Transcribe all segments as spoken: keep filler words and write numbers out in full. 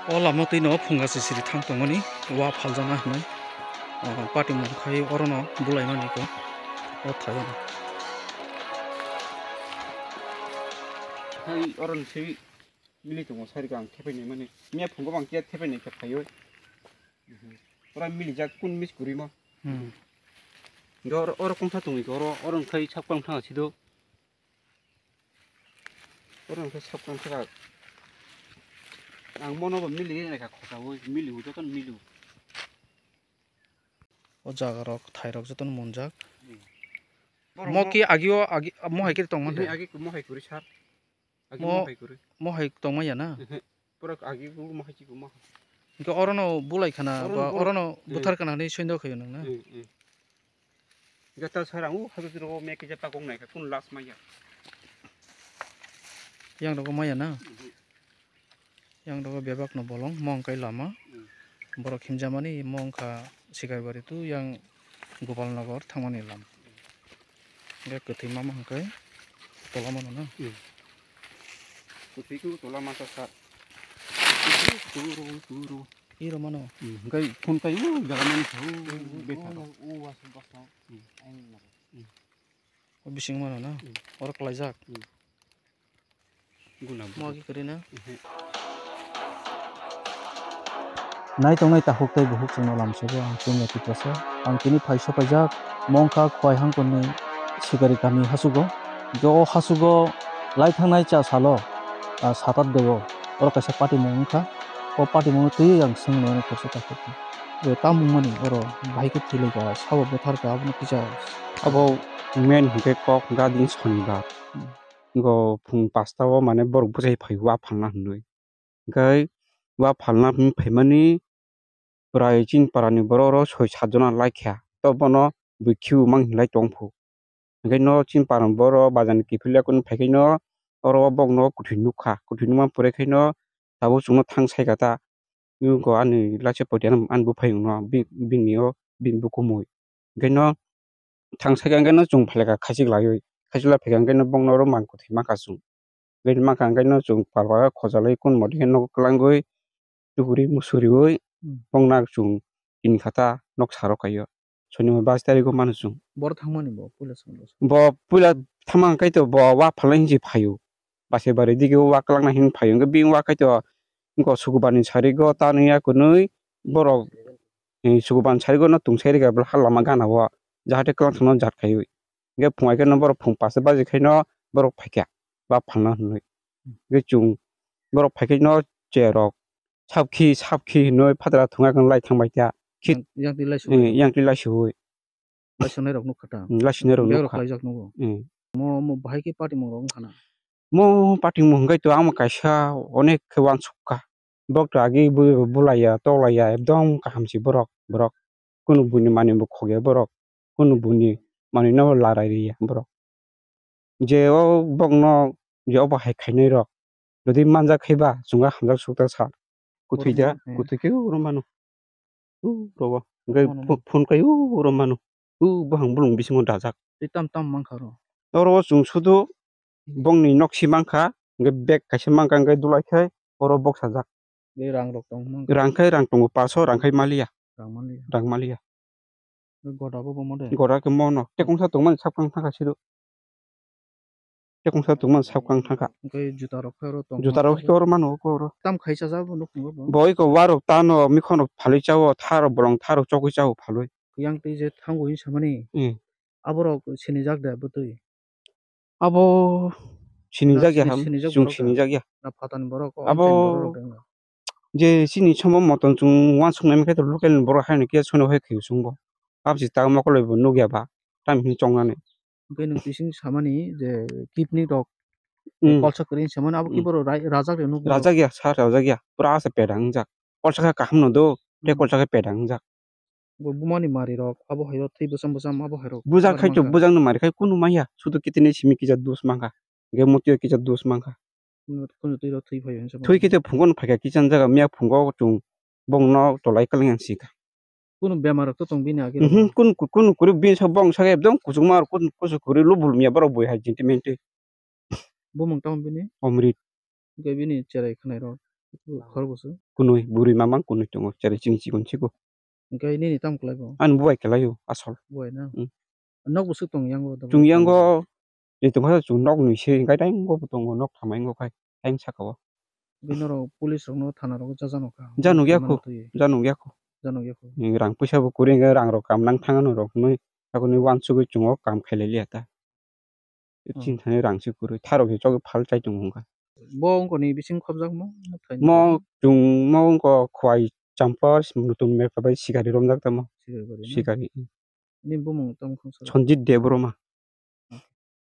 O lama twi no phunga se siri thang tongmani, wa phaljakna hinwi. O, patimung khai orono bulaimani ko, o thai. Hai, oro ni simi mili tongo, sari kang thepai nai mani. Miya phungo bang kiya thepai nai khe phaiwi. Pura mili jak kun mis kuri mo. Hmm. Oro, oro kongsa tongwi khe oro, oro khai sap kang thang sido. Oro khai sap kang thang. Ang mono bo mili nai kha khosa wi, mili wi joto mili. O jaga rok, thai rok jotono munjak. Hmm. Mo ki agi o, agi, mo hai khe tong mande. Agi mo hai kuri sar. Agi mo hai kuri. Mo hai tong maya na? Ehe. Pura agi mo hai chi mo. Hingke orono bulai khana, orono buthar khana hinwi soindo khayo nang na? Hmm, hmm. Gata sarang u hadu tiro me kija pakong nai ka kun last maya. Yang rogo maya na? Hmm. Yang rogo bebak no bolong, mo wngkha lama. Hmm. Borok himjamani, mo wngkha Sikarbari tu yang Gopalnagar thangmani lam. Hingke kwthwi mama hingke tola mano na? Hmm. Kwthwi khe tola masa sa. Turu, turu. Iro mano. Hmm, hingke phone kai u jaga mani sa u beta. U, u, u, was basa. Hmm. Ain maro. Hmm. O bising mano na? Hmm. Oro klaijak. Hmm. Mo agi kwrwi na? Nai tongnai takhuk tei bukhuk chwngno lamsogo ang Kenya Tiprasa. Ang tini phai sopaijak mongkha Khowai Hangkonni Sikari kami hasugo. Hingke o hasugo lai thangnai cha salo, ah, satat deo oro kaisa patimung wngkha. O patimungno twiwi ang swngno ano khorsa takhuk. Bo tamo wngmani oro bahai khe thwilaikha, sabo bwtharkha, abono kisa. Abo main hwnkhe kok gading sonibar. Hmm. Go phung pasta o mane borok bwchai phai wa phalna hinwi. Hwnkhe wa phalna hinwi phaimani prai chini parani borok rok soi sat jona laikha. To bono bui khiu mang hinlai tongphu. Hwnkhe no chini parani borok bazar ni kiphilwi yakun phaikhai no oro o bokno kwthwi nukha. Kwthwi nukma pore khai no tabuk chwngno thang saikha ta. Nukgo ani lachi poti ani buphai wngno bini o bini bukhumui. Hwnkhe no thang saikha hwnkhe no chwng phailakha khachik laiwi. Khachik lai phaikha hwnkhe no bokno oro mang kwthwi mankha chwng. Bini mankha hwnkhe no chwng pal pal khe khojalwi kun motwi khe nogo kwlangwi tuburi musuriwi bokno chwng tini khata noksa rok khaio. Sonibar bais tarikgo mano chwng. Boro thangmani bo puila chwng bo. Bo puila thangma hwnkhe to bo wa phalnai hinwi phaio. Basai bari dige wa kwlangna hinwi phaio. Hwnkhe bini wa khaito go sukubarni sarigo tanwi ya kwnwi borok, eh, sukubarni sarigo no tungsai rikha bwlakha lama gana o. Jahate kwlang thangno jat khaiwi. Hwnkhe phung hai kheno borok phung pasta baji khaino borok phaikha wa phalna hinwi. Hwnkhe chwng borok phaikhe no cherok Sabkhi, sabkhi hinwi phatara thwngya khe lai thangbai kha. Khit-, yang, yang twi lai sugwi. Eh, yang twi lai sugwi. Lai sunai rok nukha ta. Hmm, lai sunai rok nukha. Bek rok khlaijak nugo. Hmm. Mo, mo bahai khe patimung rok wngkha na. Mo patimung hwnkhe to ang kaisa onek khe uansuk kha. Bok to agi bu-, bulaiya, toklaiya, ekdom kaham si borok, borok. Kunu buini manwi bo khogya borok. Kunu buini manwi no larai riya borok. Je o bokno je obo hai khainai rok. Jodi manjak khai ba chwngno hamjak sukha sa. Kwthwi da, kwthwi khe uro mano. Uro o. Hwnkhe phone khai uro mano. U buphang bulung bisingo dajak. Tei tam tam mankha oro. Oro o chwng sudu bongni nok si mankha, hwnkhe bag kaisa mankha, hwnkhe dulai khai oro boksajak. Tei rang rok tong mankha. Rang khai rang tongo, paso rang khai maliya. Rang maliya. Rang maliya. Goda bo bomo de. Goda khe mono. Tekongsa tongmani saphang thangkha sido. Tekongsa tongmani saphang thangkha. Hwnkhe juta rok khe oro tong. Juta rok khe oro mano khe oro. Tam khai chajak bo nukhungo bo. Bo iko warok tano mikhonok phalwi chao, tharok bolong tharok chokwi chao phalwi. Yang tei je thango hinwi samani. Hmm. Aborok sinijak de bwtwi. Abo sinijak ya ham, sinijak chwng borok sinijak ya. Na phatani borok, abo je chini somo motom chwng uansuknai khe local ni borok haino khe soino hai khe chwngbo. Aboni ta mokol bai bo nukya ba, tam hini chongnani. Hwnkhe nwng bising samani je kidney rok, hmm, kolsa kwrwi samani abo, hmm, khe borok rai-, rajak rw nukgo. Rajak ya, sa rajak ya, pura asa pedang wngjak. Kolsa khe kaham no do, tei, hmm, kolsa khe pedang wngjak. Bo bumani mari rok abo hai rok thwi bwcham bwcham abo hai rok. Bujak khai to, bujak no mari khai kunu maya, sudu kidney simi kisa dos mankha, hwnkhe motwi o kisa dos mankha. Kunu, kunu twi rok thwi phai hinsa. Thwi khe phungo no phaikha kichang jaga miya phungo chung bongno tolai kwlwng yang sika. Kunu bemar rok to tong bini age rok? Mhm, kunu, kunu kuru bini sa bong sa ekdom kuchukma rok kunu kuchuk kuri lubul miya borok bui hai jinti menti. Bumung tamo bini? Omrit. Hwnkhe bini cherai khwnairok khorokboso? Kunui, bwrwi mamang kunui tongo, cherai chini chikon chikon. Hwnkhe nini tamo kwlaibo? Ani bubai kwlaio, asol. Bubai na? Mm. Nok bwswk tong yango? Chwng yango, je tongkha chwng nok nui se, hwnkhe tei wngbo bo tongo, nok thama wngkha, tei saka o. Bini norok police rokno thana rogo cha jano kha? Janok yakho, janok yakho. Janok yakho. Ni rang puisa bo kwrwi hwnkhe rang rok kam nang thang ano rok nui, hakuni wansugwi chwng o kam khailai liya ta. Hmm. Chini thani rang se kwrwi, tharok se chogwi phal chai tongo wngkha. Bo wngkha ni bising khobjakma? Mo chwng mo wngkha khwai champar, nutun mekha bai sikari romjak tamo. Sikari bai na? Sikari. Ni bumung tamo khungsa? Sanjit Debbarma.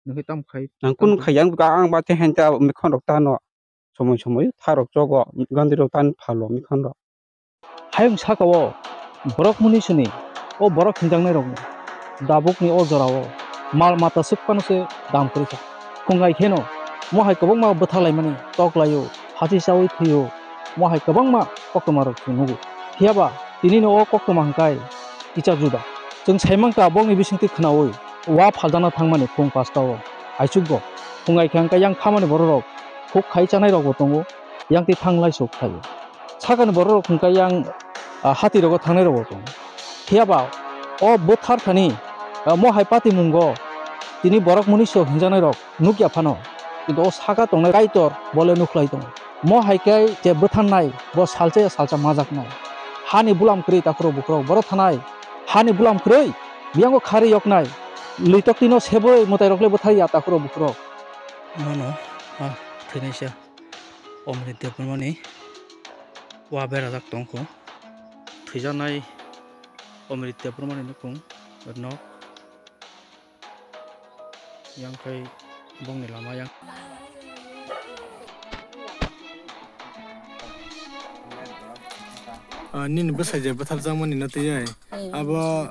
Nokhe tamo khai? Ang kunu khai, ang ba te henta mekhon rok tano. Somoi somoi tharok chogo, gandhi rok tani phalo mikhan rok. Hayung saka o borok muni sini, o borok hinjaknai rokno dabukni o jora o mal mata swk phano se dam kwrwi kha. Khungai kheno mo hai kwbangma bwtha laimani tok laio, hati chaui thwio, mo hai kwbangma koktwma rok chwng nugo. Phiya ba tini no o koktwma hwnkhe kisa juda. Chwng sai mankha bokni bisingtwi khwnaui wa phaljakna thangmani phung pasta o aichukgo. Khungai khe hwnkhe yang khamani borok rok khuk khai chanai rok bo tongo. Yang twi thang lai sok khlaio. Sakani borok rok hwnkhe yang, ah, hati rogo thangnai rok bo tongo. Phiya ba o bwthar thani, ah, mo hai patimungo tini borok muni se hinjaknai rok nukya phano, kintu o saka tongnai Kaitor bole nukhlai tongo. Mo hai khe je bwtharnai bo salsa ya salsa majaknai. Hani bulam kwrwi takhurok bukhurok boro thanai. Hani bulam kwrwi biyango khari yoknai. Lwitokti no seboi mwtai rok le bwthar ya takhurok bukhurok. Mono, ah, thwinaisa. Omrit Debbarmani wa berajak tongkho. Thwijaknai Omrit Debbarmani nukhung nok. Yang khai bongni lama yang. Ah, nini bwsai je bwtharjakmani no twi ai. Eh. Abo,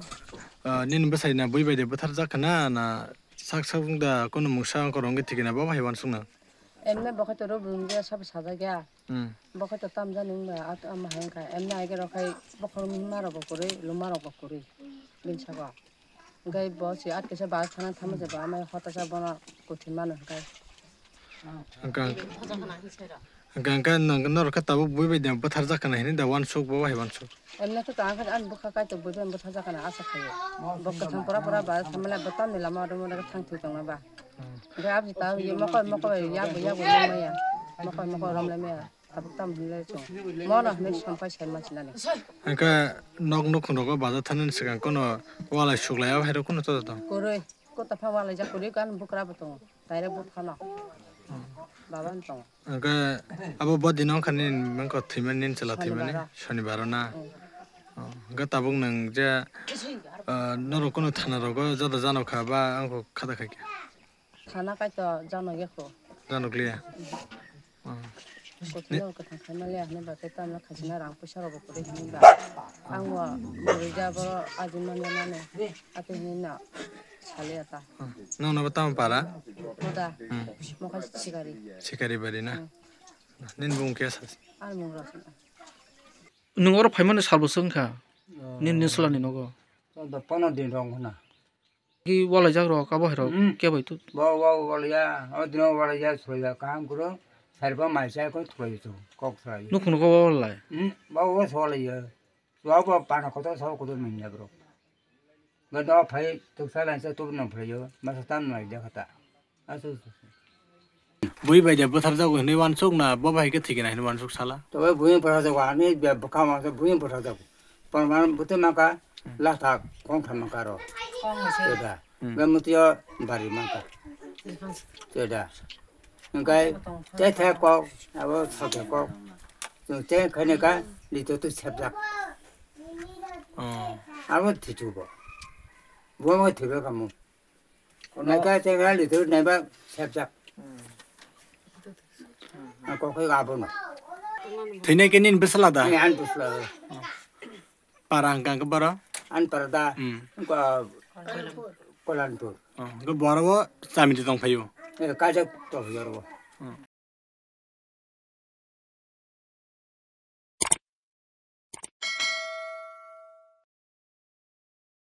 ah, nini bwsai na bui bai de bwtharjak khna na sak sak wng da kono mungsa wngkha rwngwi thikina bo hai uansukna. Emne bo khe to rw bumung ya sabo sajak ya. Hmm. Bo khe to tam jani wng ya, at ama hai wngkha. Emne ai khe rw khai bokhorok mima rok bo kwrwi, luma rok bo kwrwi. Bini saka. Hwnkhe bo se at kisa ba thana thangma se ba amai hotasa bono kuthwi mano hwnkhe. Hwnkhe, hwnkhe, hwnkhe nang norok khe tabuk bui bai de bwtharjak kana hini da uansuk bo hai uansuk. Emne khe to ang khe ani bwkha kaitor bui bai bwtharjak kana asa khaio. Bo kwthang pora pora ba thamle bo tamni lama rwmani thang thwi tongma ba. Hwnkhe aboni ta ye mokol mokol yak bo yak bo maya. Mokol mokol romle maya. Tabuk tam hinle chwng. Mono hinwi sampai sai ma sinani. Hwnkhe nok nukhung rogo baja thanani swkang kono walai suklai abo hai rok kono joto tong? Kwrwi. Kota pha walai jak kwrwi kan bwkra bo tongo. Direct bo phano. Baba no tongo. Hwnkhe abo bo dino wngkha nini mangkha thwimani nini chwla thwimani Sonibaro. Sonibaro na? Mm. Oh, hwnkhe tabuk nwng je, ah, norok kono thana rogo joto jano kha ba ang kho khata khai khe? Thana kaitor jano yakho. Jano kliya? Mm. Oh. Kotino kwthang khaima le hwnwi ba khe tamla khajina rang puisa rok bo kwrwi hwnwi ba. Ang bo bwrwi ja boro ajin manya mani. Ate hwnwi no saliya ta. Oh. Nokno bo tamo para? Moda. Hmm. Mokha sikari. Sikari bari na? Hmm. Nini bumung khe sa? Ani bumung rok. Nwng oro phaimani sal bwswk wngkha? Oh. Nini nislani nogo? Chwda pono din rok wngkha na. Ki walaijak rok abo hai rok. Hmm. Khe bai tu? Bo, bo, walaiya. O dino walaiya, soya, kaham kwrwng. Sariba mai chai ko thulai tu. Kok thulai. Nukhung nogo walai? Hmm. Bo, bo, solaiya. Bo, bo, pana kotor, sabo kotor minya bro. Gado phai tuksa lainsa tubun nang phaiyo, masa tam nai de khata. Asu. Bui bai de bwthar jago hinwi wansuk na, bo bai khe thikina hinwi wansuk sala. To bui bwthar jago, ani be bwkha ma bui bwthar jago. Porman bwtwi maka, lata kong tham maka ro. Kong hai se. Teda. Hmm. Be mutio bari maka. Teda. Hingkai te the kok, abo sothe kok. Chung te khane ka, lito tu sepjak. Oh. Abo thichu bo. Bo mo thibe kamu. Nai ka te ga lito nai ba sepjak. Hmm. Ako khe abo no. Thwinai khe nini bwsla da? Ni an bwsla. Para hwnkha hwnkhe boro? An para da. Hmm. Ko-, Kolanpur. Oh, hwnkhe boro bo chami de tong phaio? Eh, kajak to yoro. Hmm.